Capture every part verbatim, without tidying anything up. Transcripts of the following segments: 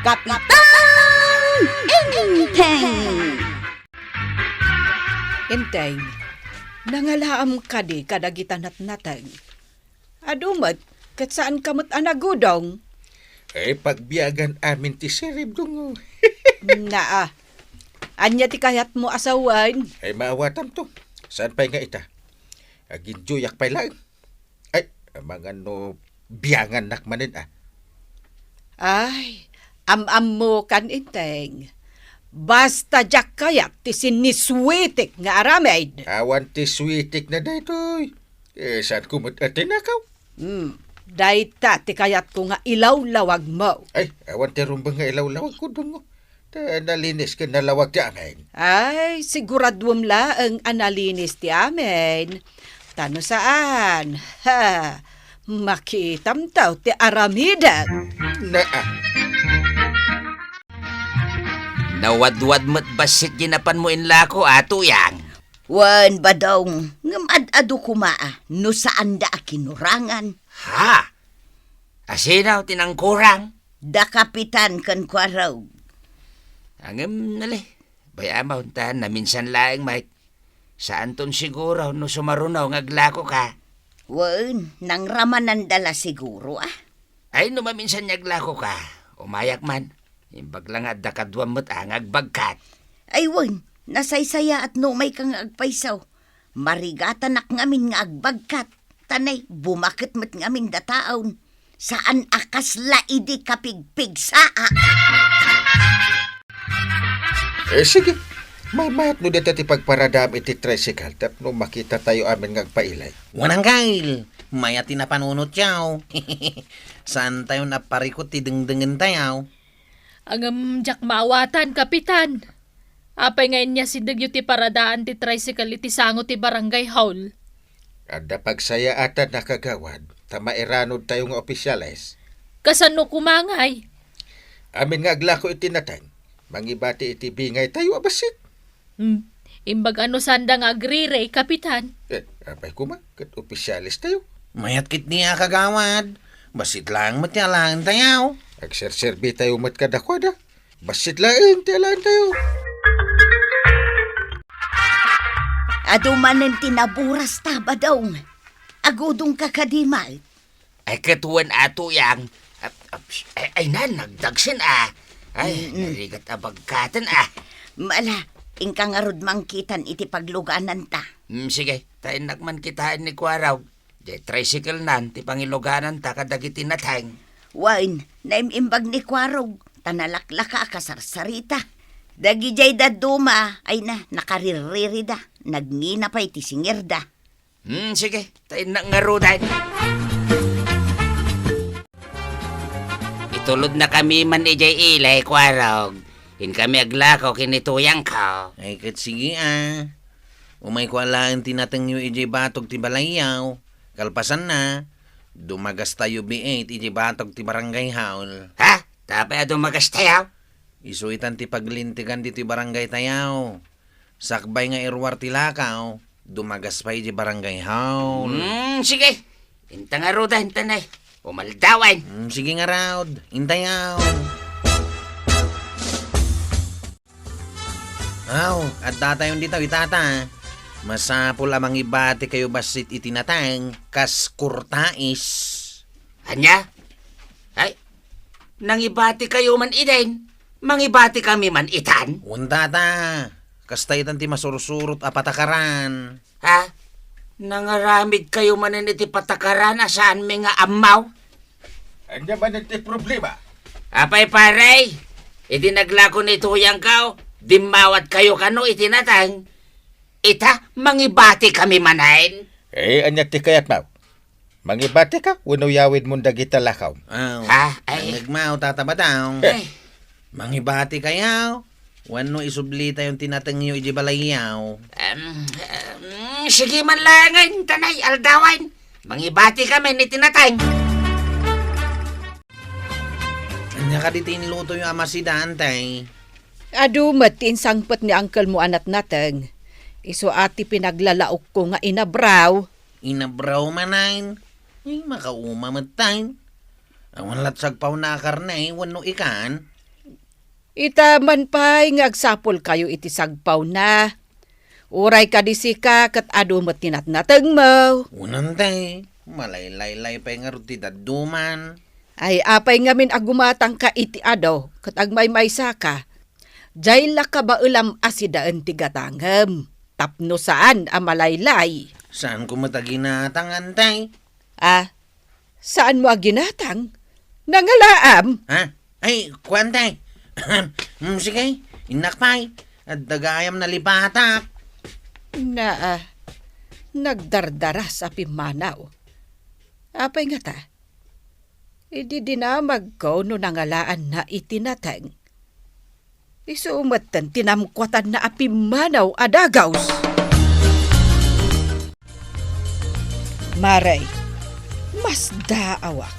Kapitan Enteng! Enteng, nangalaam kadi kadagita natnateng? Adu met, ket saanka met a nagudong. Eh, pagbiagan amin ti sirib, Dungo. Naa. Ania ti kayatmo a sawen? Ay, maawatam to. Saan pay nga ita? Aginjoyak pay laeng. Ay, amangan no biangannak manen, a. Ay, am-ammokan, Enteng. Basta diak kayat ti sinniswetek nga aramid. Awan ti swetek na daytoy. Eh, saanko met a tinakaw? Hmm, dayta ti kayatko nga ilawlawagmo. Ay, awan ti rumbeng nga ilawlawagko, Dungo. Ta nalinis ken nalawag ti amin. Ay, siguraduem laeng a nalinis ti amin. Ta no saan, ha, makitamtaw ti aramidek. Naa. Nawadwad met bassit ti napanmo inlako, a Tuyang. Wen, Badong, ngem ad-adu koma a no saanda a kinurangan. Ha? Asino ti nangkurang? Da Kapitan ken Kuarog. Ngem nale, bay-am a, ta naminsan laeng met. Saanton siguro no sumaruno nga aglakoka. Wen, nangramananda la siguro, a. Ay, no maminsan nga aglakoka, umayak man. Imbag la nga adda kaduam met a nga agbagkat. Ay wen, nasaysayaat no umayka nga agpayso. Marigatanak ngamin nga agbagkat. Tanay, bumaket met ngamin dataon. Saan a kasla idi kapigpigsaa. Eh, sige. Maymayat no dita ti pagparadaam iti tricycle tapno makitatayo amin nga agpailay. Wen, Angkel, mayat ti napanunotyo. Saantayon a parikut ti dengdengentayo. Ngem diak maawatan, Kapitan. Apay nga inyasidegyo ti paradaan ti tricycle iti sango ti barangay hall? Adda pagsayaatan a kagawad, ta mairanudtayo nga opisyales. Kasano koma ngay? Amin nga aglako iti nateng, mangibati iti bingaytayo a bassit. Hmm. Imbag a no saanda nga agriri, Kapitan. Eh, apay koma, ket opisyalestayo. Mayat ketdi a kagawad. Bassit laeng met ti alaentayo. Agserserbitayo met kadakuada. Bassit laeng ti alaentayo. Adu manen ti naburasta, Badong. Agudongka kadi met? Ay, ket wen a Tuyang. Ap-, ap-, ay, ay, na, nagdagsen, a. Ay, mm-mm. Narigat a bagkaten, a. Mala, inka ngarud mangkitan iti paglugananta. Mm, sige, ta innak man kitaen ni Kuarog. Diay tricycle nan ti pangilugananta kadagiti nateng. Wen, naim-imbag ni Kuarog, ta nalaklaka a kasarsarita. Dagidiay dadduma, ay na, nakarirririda, nagngina pay ti singirda. Hmm, sige, ta innak ngaruden. Itulodnakami man idiay ili, Kuarog. Inkami aglako ken ni Tuyangko. Ay, ket sige, a. Umayko alaen ti natengyo idiay batog ti balayyo. Kalpasanna, dumagastayo biit idiay batog ti barangay hall. Ha? Tapay a dumagastayo? Isu itan ti paglintegan ditoy barangaytayo. Sakbay nga iruar ti lakaw, dumagas pay idiay barangay hall. Hmm, sige. Inta ngaruden, tanay. Umaldawen. Hmm, sige ngarud. Intayaw. Aw, addatayon dita, itata. Masapul a mangibatikayo bassit iti nateng kas kurtais. Ania? Ay, nangibatikayo man iden, mangibatikami man itan? Wen, tata, kasta itan ti masursurot a patakaran. Ha? Nangaramidkayo manen iti patakaran a saanmi nga ammo? Ania manen ti problema? Apay, pare, idi naglako ni Tuyangko, dimmawatkayo kano iti nateng? Ita, mangibatikami manen. Eh, ania ti kayatmo? Mangibatika wenno yawidmon dagita lakaw? Aw, ha? Ay. Nangngegmo, Tata Badong. Eh. Mangibatikayo wenno isublitayon ti natengyo idiay balayyo? Em, em, sige man laengen, tanay, aldawen. Mangibatikami iti nateng. Ania kadi ti inlutoyo a masida, Antay? Adu met ti insangpet ni angkelmo a natnateng. Isu a ti pinaglalaokko nga inabraw. Inabraw manen? Ay, makauma metten. Awan la't sagpawna a karne wenno ikan? Ita man pay nga agsapulkayo iti sagpawna. Uray kadi sika ket adu met ti natnatengmo. Wen, Antay, malaylay-lay pay ngarud ti dadduma. Ay, apay ngamin a gumatangka iti adu ket agmaymaysaka? Diay la kabaelam a sidaen ti gatangem, tapno saan a malaylay. Saanko met a ginatang, Antay. Ah, saanmo a ginatang? Nangalaam? Ha? Ay, kua, Antay. Hmm, sige, innak pay. Adda gayam nalipatak. Naa, nagdardaras a pimmanaw. Apay ngata? Idi dinamagko no nangalaanna iti nateng. Isu metten ti namkuatanna a pimmanaw a dagaws. Mare, masdaawak.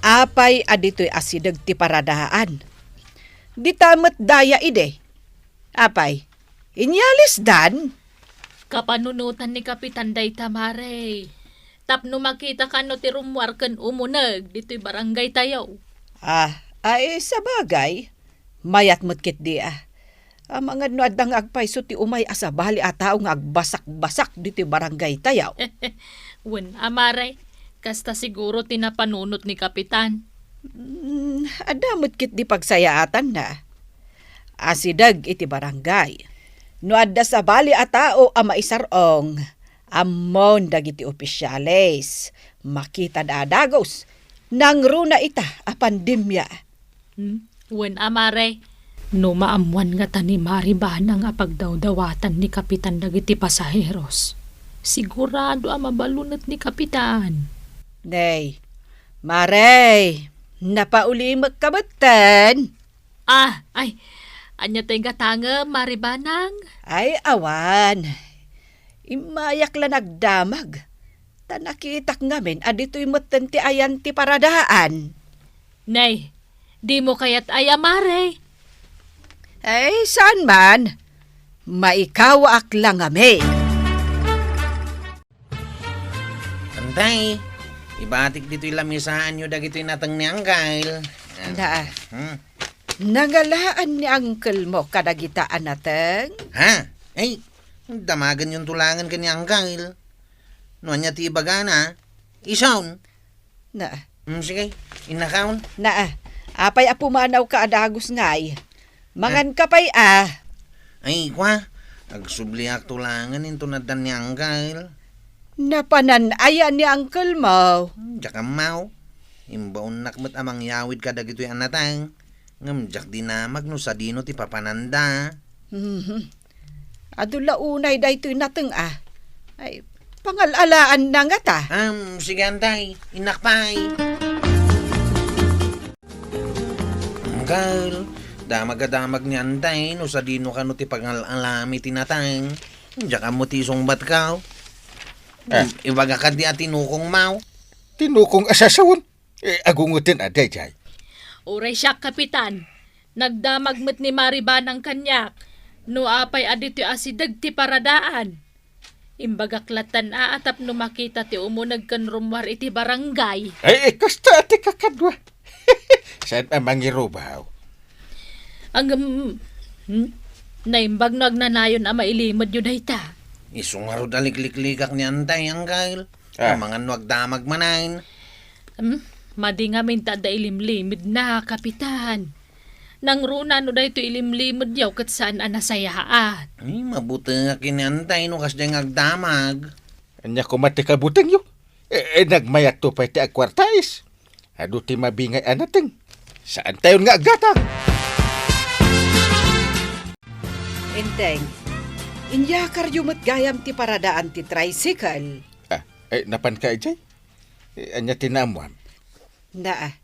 Apay a ditoy asideg ti paradaan? Dita met daya idi. Apay, inyalisdan? Kapanunotan ni Kapitan dayta, Mare. Tapno makita kano ti rummuar ken umuneg ditoy barangay tayo. Ah, ay, sabagay. Mayat met ketdi, ah. Amangan no adda nga agpayso ti umay a sabali a tao nga agbasak-basak ditoy barangay tayo. Wen, a, Mare, kasta siguro ti napanunot ni Kapitan. Mm, adda met ketdi pagsayaatanna. Asideg iti barangay. No adda sabali a tao a maisar-ong, ammon dagiti opisyales. Makitada a dagus, nangruna ita a pandemia. Hmm? Wen, a, Mare. No maammuan ngata ni Mari Banang a pagdawdawatan ni Kapitan dagiti pasaheros, sigurado a mabalunet ni Kapitan. Nay, Mare, napaulimekka metten. Ah, ay, ania tay gatangem, Mari Banang? Ay, awan. Immayak la nagdamag, ta nakitak ngamin a ditoy metten ti ayan ti paradaan. Nay, dimo kayat aya, Mare? Ay, saan man. Maikawaak la ngamin. Antay, ibatik ditoy lamisaanyo dagitoy nateng ni Angkel. Naa. Hmm. Nangalaan ni Angkel mo kadagita a nateng? Ha? Ay, damagenyon to langen ken ni Angkel. No ania ti ibagana, isun. Na. Hmm, sige, innakon. Na, apay a pumanawka a dagus ngay? Manganka pay a. Ay, kua, agsubli ak to langen inton addan ni Angkel. Napanan aya ni Angkel mo? Hmm, diak ammo. Imbaonnak met a mangyawid kadagitoy a nateng. Ngem diak dinamag no sadino ti papananda. Mhm. Adu la unay daytoy nateng a. Ay, pangal-alaanna ngata. Am, sige, Antay. Innak pay. Angkel, damag a damag ni Antay no sadino kano ti pangal-alami ti nateng. Diak ammo ti isungbatko. Ah. Ibagak kadi a tinukong mo. Tinukong a sasawen? Eh, agungeten a daydiay. Uray siak, Kapitan. Nagdamag met ni Mari Banang kaniak no apay a ditoy asideg ti paradaan. Imbagak lattan a tapno makita ti umuneg ken rummuar iti barangay. Ay, eh, kasta ti kakadua. Saan a mangirubaw? Ngem, hmm? Naimbag no agnanayon a mailimedyo dayta. Isu ngarud a likliklikak ni Antay, Angkel. Ah. Amangan no agdamag manen. Hmm? Madi ngamin ta adda ilimlimedna, Kapitan. Nangruna no daytoy ilimlimedyo ket saan a nasayaat. Ay, mabutengak ken ni Antay no kasdiay nga agdamag. Ania koma ti kabutengyo? Eh, eh, nagmayatto pay ti agkuartais. Adu ti mabingay a nateng. Saantayon nga aggatang. Enteng, inyakaryo met gayam ti paradaan ti tricycle. Ah, eh, napanka idiay? Eh, ania ti naammuam? Naa.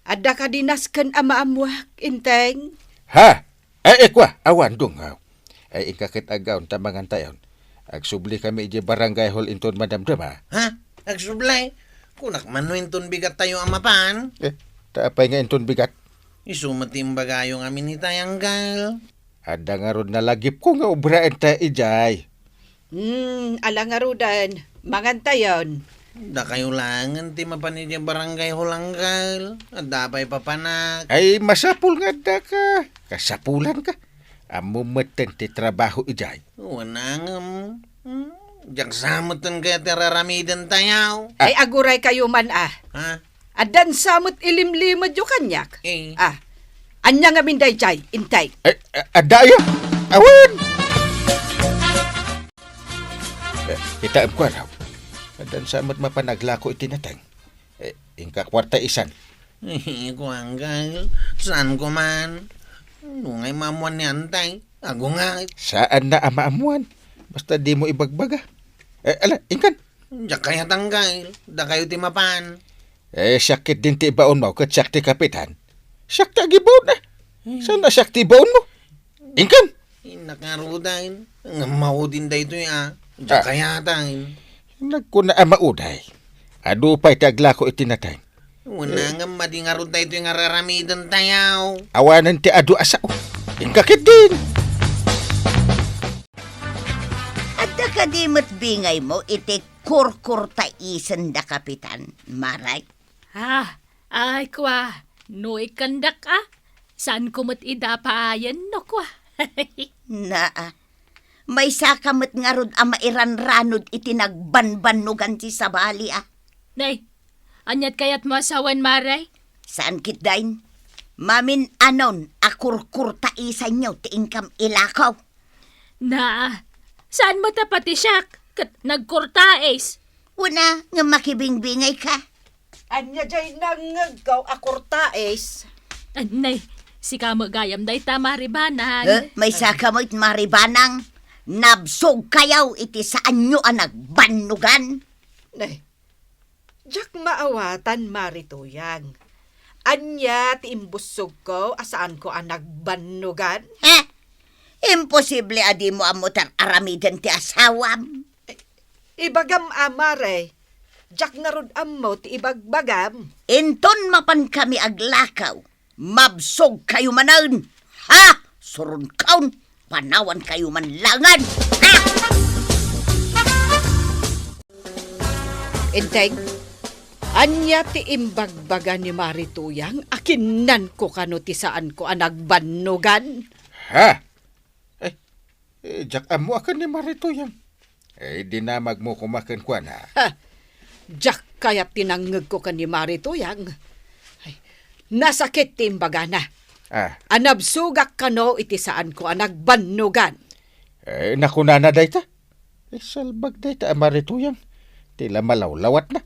Adda kadi nasken a maammuak, Enteng? Ha? Ay, ay, kua, awan, dungaw. Ay, inka ket aggaon ta mangantayon. Agsublikami idiay barangay hall inton madamdama. Ha? Agsubli? Kunak man no inton bigattayo a mapan? Eh, ta apay nga inton bigat? Isu met ti imbagayo ngamin ita, Angkel. Adda ngarud nalagipko nga obraenta idiay. Hmm, ala ngaruden, mangantayon. Dakayo laengen ti mapan idiay Barangay Hulanggal. Adda pay papanak. Ay, masapul nga addaka. Kasapulanka. Ammom metten ti trabaho idiay. Wen, ngem. Hmm? Diak sa metten kayat ti ar-aramidentayo. Ah. Ay, aguraykayo man, a. Ha? Addan sa met ilimlimedyo kaniak. Eh. Ah. Ania ngamin daydiay, Inteng? Eh, eh, adda aya? Awan! Eh, kitaem ko, anaw. Addan sa met mapan aglako iti nateng. Eh, inka kuarta isan. Eh, kuan, Kyle. Saanko man. Dungay maammuan ni Antay. Agunget. Saanna a maammuan. Basta dimo ibagbaga. Eh, ala, inkan. Diak kayat, Kyle. Dakayo ti mapan. Eh, siak ketdin ti ibaonmo, ket siak ti kapitan. Siak ti agibaonna. Hmm. Saanna siak ti ibaonmo? Inkan. Innak ngaruden. Ngem maudin daytoy, a. Diak kayat. Nagkuna a mauday. Adu pay ti aglako iti nateng. Wen, ngem madi ngarud daytoy nga ar-aramidentayo. Awanen ti adu a sao. Inka ketdin. Adda kadi met bingaymo iti kurkurtaisen da Kapitan, Mare? Ah, ay, kua, no ikkandak, a. Saanko met ida paayen, no, kua. Naa. Maysaka met ngarud a mairanranod iti nagbanbannogan ti sabali, a. Nay, aniat kayatmo a sawen, Mare? Saan ketdin. Mamin-anon a kurkurtaisanyo ti inkam ilako. Naa, saan met a pati siak ket nagkurtais? Wen, ngem makibingbingayka. Ania jay nangngegko a kurtais? Nay, sika met gayam dayta, Mare Banang. Eh, maysaka met, Mare Banang. Nabsogkayo iti saanyo a nagbannogan. Nay, diak maawatan, Mare Tuyang. Ania ti imbussogko a saanko a nagbannogan? Eh, imposible a dimo ammo ti ar-aramiden ti asawam. Ibagam a, Mare, diak ngarud ammo ti ibagbagam. Inton mapankami aglakaw, mabsogkayo manen. Ha? Suronkaon, panawankayo man laengen. Ha? Inteng, ania ti imbagbaga ni Mare Tuyang a kinnanko kano ti saanko a nagbannogan? Ha? Eh, eh, diak ammo a ken ni Mare Tuyang. Eh, dinamagmo koma kenkuana. Ha! Diak kayat ti nangngegko ken ni Mare Tuyang. Ay, nasakit ti imbagana. Ah. A nabsogak kano iti saanko a nagbannogan. Eh, nakunana dayta? Eh, salbag dayta a Mare Tuyang. Ti la malawlawatna.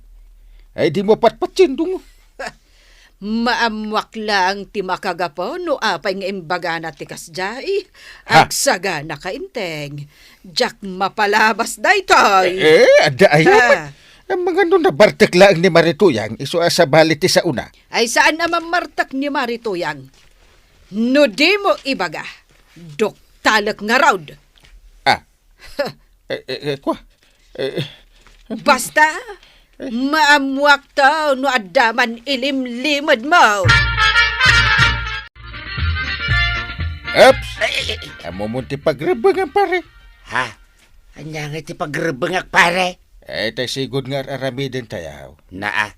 Ay, dimo patpatsindong. Maammoak laeng ti makagapu no apay nga imbagana ti kasdiay. Ha? Agsaganaka, Inteng. Diak mapalabas daytoy. Eh, eh, adda aya met. Ha? Amangan no nabartek laeng ni Mare Tuyang, isu a sabali ti saona. Ay, saan a mammartek ni Mare Tuyang. No dimo ibaga, doktalek ngarud. Ah, Eh, eh, eh, kua. Eh, eh. Basta, maammoakto no adda man ilimlimedmo. Eps! Ay, ay, ay, ay. Ammom ti pagrebbengan, pare. Ha? Ania ngay ti pagrebbengak, pare? Eh, tay sigud nga ar-aramidentayo. Naa.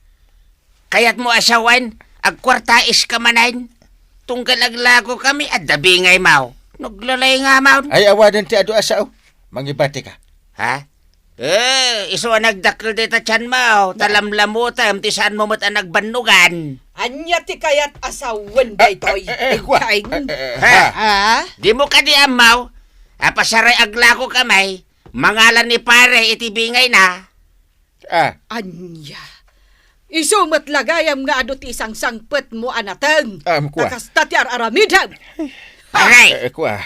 Kayatmo a sawen, agkuartais ka manen. Tunggal aglako kami, adda bingay maw. Naglalay nga maw. Ay, awanen ti adu a sao. Mangibati ka. Ha? Eh, isu a nagdakkel dita tian maw. Ta lamlamutem ti saan mo met a nagbannugan. Ania ti kayat a sawen daytoy? Ah, eh, eh, kua. Inteng? Eh, eh, ha? Ha? Ha? Di mo kadi ammaw? Apasaray aglako kami. Mangalan ni pare iti bingay na. Ah. Ania? Isu met la gayam nga adu ti isangsangpetmo a nateng. Am, kua. Ta kasta ti ar-aramidem. Pare! Eh, kua.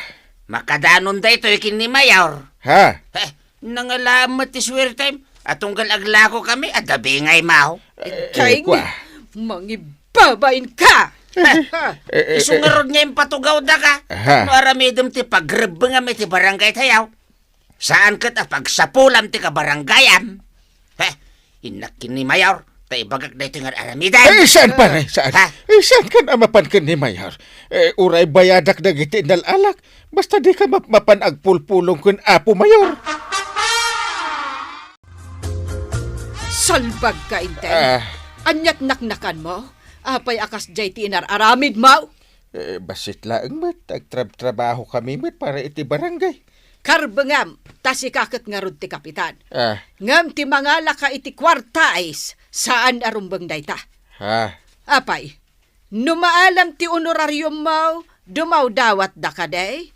Makadanon daytoy ken ni Mayor. Ha? Eh, nangalaem met ti suertem. A tunggal aglako kami, adda bingay maw. Eh, eh, kua. Mangibabain ka! Eh, eh, isu eh, ngarud nga impatugawda ka. Aha. No aramidem ti pagrebbengam iti barangay tayo. Saan ket a pagsapulam ti kabarangayam. He, innak ken ni Mayor, ta ibagak daytoy nga aramidem. Eh, saan, pare? Saan? Ha? Eh, saan kan a mapan ken ni Mayor? Eh, uray bayadak dagiti nal-alak. Basta di ka map-, mapan agpulpulong ken Apo Mayor. Salbagka, Enteng. Ah. Ania't naknakanmo? Apay a kasdiay ti inar-aramidmo? Eh, bassit laeng met, agtrabtrabahokami met para iti barangay. Karbengam, ta sika ket ngarud ti kapitan. Ah. Ngem ti mangalaka iti kuartais, saan a rumbeng dayta. Ah. Apay, no maalam ti honorariummo, dumawdawatda kadi?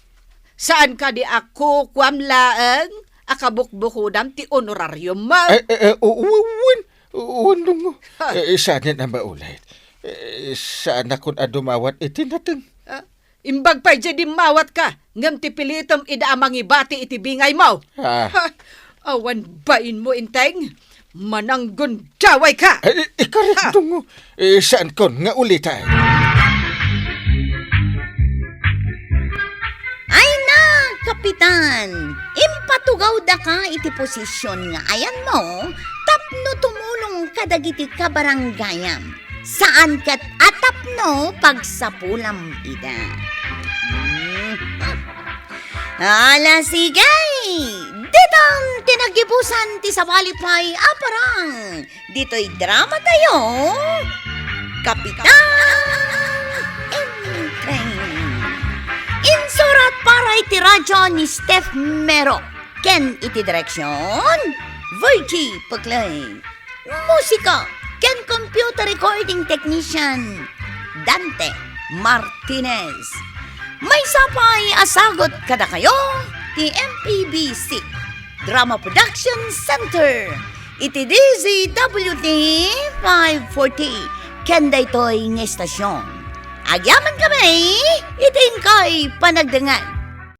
Saan kadi a kukuam laeng a kabukbukodam ti honorariummo? Eh, eh, eh, u-, u-, wen, wen, Dongo. Ha? Eh, saanen a maulit. Eh, saanakon a dumawat iti nateng. Ah, imbag pay diay dimmawatka, ngem ti pilitem ida a mangibati iti bingaymo. Ah. Ha? Awan bainmo, Enteng. Mananggundawayka! Ay, ikarit, Ha! Dongo. Eh, saankon nga ulitan. Ay na, Kapitan! Impatugawdaka iti posisyon nga ayanmo tapno tumulong kadagiti kabarangayam. Saan ket a tapno pagsapulam ida. Hmm. Ala, sige! Ditan ti naggibusan ti sabali pay a parang. Ditoy drama tayo, Kapitan Enteng. Insurat para iti radyo ni Steph Mero. Ken iti direksyon, Virgie Peclay. Musika ken computer recording technician, Dante Martinez. Maysa pay a sagut kadakayo ti M P B C Drama Production Center iti D Z W T five forty ken daytoy nga istasyon. Agyamankami iti inkay panagdengngeg.